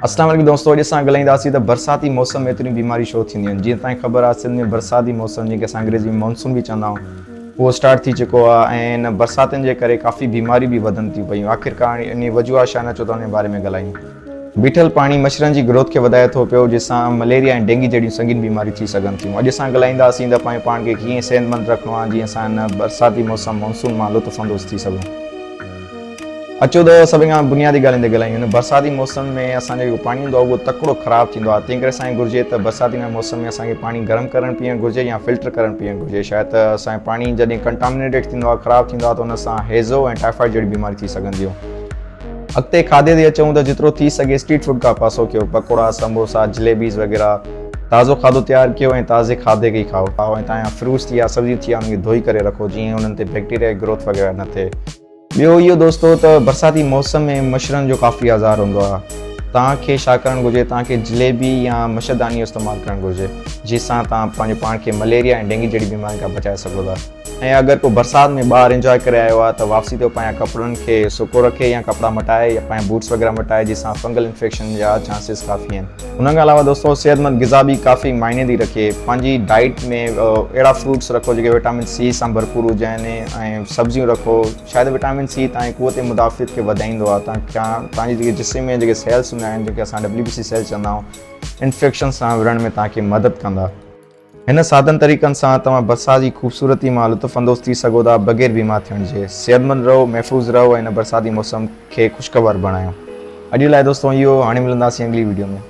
اسلام عليڪم دوستو اڄ اسان ڳالهائينداسين ته برساتي موسم ۾ ايتريون بيماريون ڇو ٿينديون آهن جيئن توهان کي خبر آهي سنڌ ۾ برساتي موسم جنهن کي اسان انگريزي ۾ مانسون به چوندا آهيون اهو اسٽارٽ ٿي چڪو آهي ۽ ان برساتن جي ڪري ڪافي بيماريون به وڌن ٿيون پيون آخرڪار ان وجوهات ڇا آهن اچو ته ان باري ۾ ڳالهايون بيٺل پاڻي مڇرن جي گروٿ کي وڌائي ٿو پيو جنهن سان مليريا ۽ ڊينگي جهڙيون سنگين بيماريون ٿي سگهن ٿيون اڄ اسان ڳالهائينداسين ته پنهنجو پاڻ کي ڪيئن صحتمند رکڻو آهي جيئن اسان ان برساتي موسم مانسون مان لطف اندوز ٿي سگهون. اچو ته سڀني کان بنيادي ڳالهين تي ڳالهايون. هن برساتي موسم ۾ اسان جو جيڪو پاڻي هوندو آهي اهو تڪڙو خراب ٿيندو آهي تنهن ڪري اسان کي گهرجي ته برساتي هن موسم ۾ اسان کي پاڻي گرم ڪرڻ پيئڻ گهرجي يا فلٽر ڪرڻ پيئڻ گهرجي شايد ته اسان جو پاڻي جڏهن ڪنٽامنيٽيڊ ٿيندو آهي خراب ٿيندو آهي ته ان سان هيضو ۽ ٽائيفائيڊ جهڙيون بيماريون ٿي سگهن ٿيون. اڳتي کاڌي تي اچون ته جيترو ٿي سگهي اسٽريٽ فوڊ کان پاسو ڪيو پڪوڙا سمبوسا جليبيز وغيره تازو کاڌو تيار ڪيو ۽ تازي کاڌي کي ئي کائو ۽ تان جا فروٽس ٿي ويا سبزيون ٿي ويا انهن کي ڌوئي ڪري رکو جيئن انهن تي بيڪٽيريا جي گروٿ وغيره نه ٿئي. ٻيو اهو دوستو ته برساتي موسم ۾ مڇرن جو ڪافي آزار هوندو آهي توهان کي ڇا ڪرڻ گهرجي توهان کي جليبي يا مڇرداني جو استعمال ڪرڻ گهرجي جنهن سان توهان پنهنجو پاڻ کي مليريا ۽ ڊينگي جهڙي بيمارين کان بچائي سگهو ٿا ۽ اگر ڪو برسات ۾ ٻاهر انجواء ڪري آيو آهي ته واپسي تي هو پنهنجا ڪپڙن کي سڪو رکي يا ڪپڙا مٽائي يا پنهنجا بوٽس وغيره مٽائي جنهن سان فنگل انفيڪشن جا چانسز ڪافي آهن. ان کان علاوه دوستو صحتمند غذا به ڪافي معني ٿي رکي پنهنجي ڊائيٽ ۾ اهڙا فروٽس رکو جيڪي وٽامن سي سان ڀرپور هجن ۽ سبزيون رکو شايد وٽامن سي تان جي قوت مدافعت کي وڌائيندو آهي تان تان جي جيڪي جسم ۾ جيڪي سيلس هوندا آهن جيڪي اسان ڊبليو بي سي سيلس چوندا آهيون انفيڪشن سان وڙهڻ ۾ تان کي مدد ڪندا. هن سادن طريقن سان توهان برسات جي خوبصورتي مان لطف اندوز ٿي سگهو ٿا بغير بيمار ٿيڻ جي. صحتمند رهو، محفوظ رهو ۽ هن برساتي موسم کي خوشگوار بڻايو. اڄ لاء دوستو اهو هاڻي ملنداسين اڳلي وڊيو ۾.